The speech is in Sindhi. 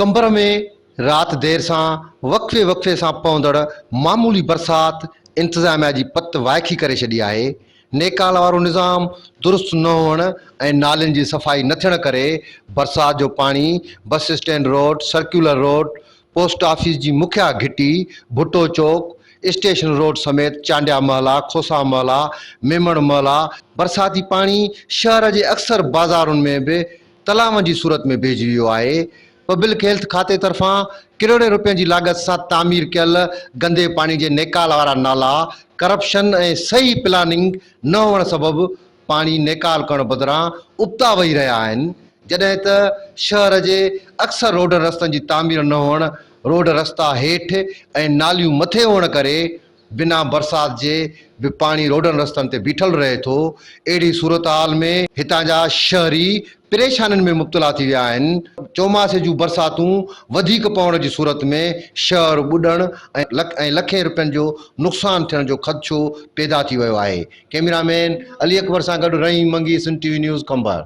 قمبر ۾ رات دير سان وقفي وقفي سان پوندڙ معمولي برسات انتظاميا جي پت وائکي ڪري ڇڏي آهي، نيڪال وارو نظام درست نه هئڻ ۽ نالين جي صفائي نه ٿيڻ ڪري برسات جو پاڻي bus stand road, circular road, post office جي مکيا گهٽي، ڀٽو چوڪ، اسٽيشن روڊ سميت چانڊيا محلا، کوسا محلا، ميمڻ محلا، برساتي پاڻي شهر جي اڪثر بازارن ۾ به تلاون جي صورت ۾ بيهجي ويو آهي، پبلڪ هيلٿ کاتي طرفان ڪروڙين روپين جي لاڳت سان تعمير ڪيل گندي پاڻي جي نيڪال وارا نالا ڪرپشن ۽ صحيح پلاننگ نه هئڻ سبب پاڻي نيڪال ڪرڻ بدران ابتا وهي رهيا آهن، جڏهن ته شهر جي اڪثر روڊن رستن جي تعمير نه هئڻ، روڊ رستا هيٺ ۽ ناليون مٿي هئڻ ڪري بنا برسات جي به پاڻي روڊن رستن تي بيٺل رهي ٿو، اهڙي صورتحال ۾ هتان جا شهري پريشانين ۾ مبتلا ٿي ويا آهن، چوماسي جون برساتون وڌيڪ پوڻ جي صورت ۾ شهر ٻڏڻ ۽ لکين روپين جو نقصان ٿيڻ جو خدشو پيدا ٿي ويو آهي، ڪئميرا مين علي اڪبر سان گڏ Rahim Mangi, Sindh T V news, Qambar.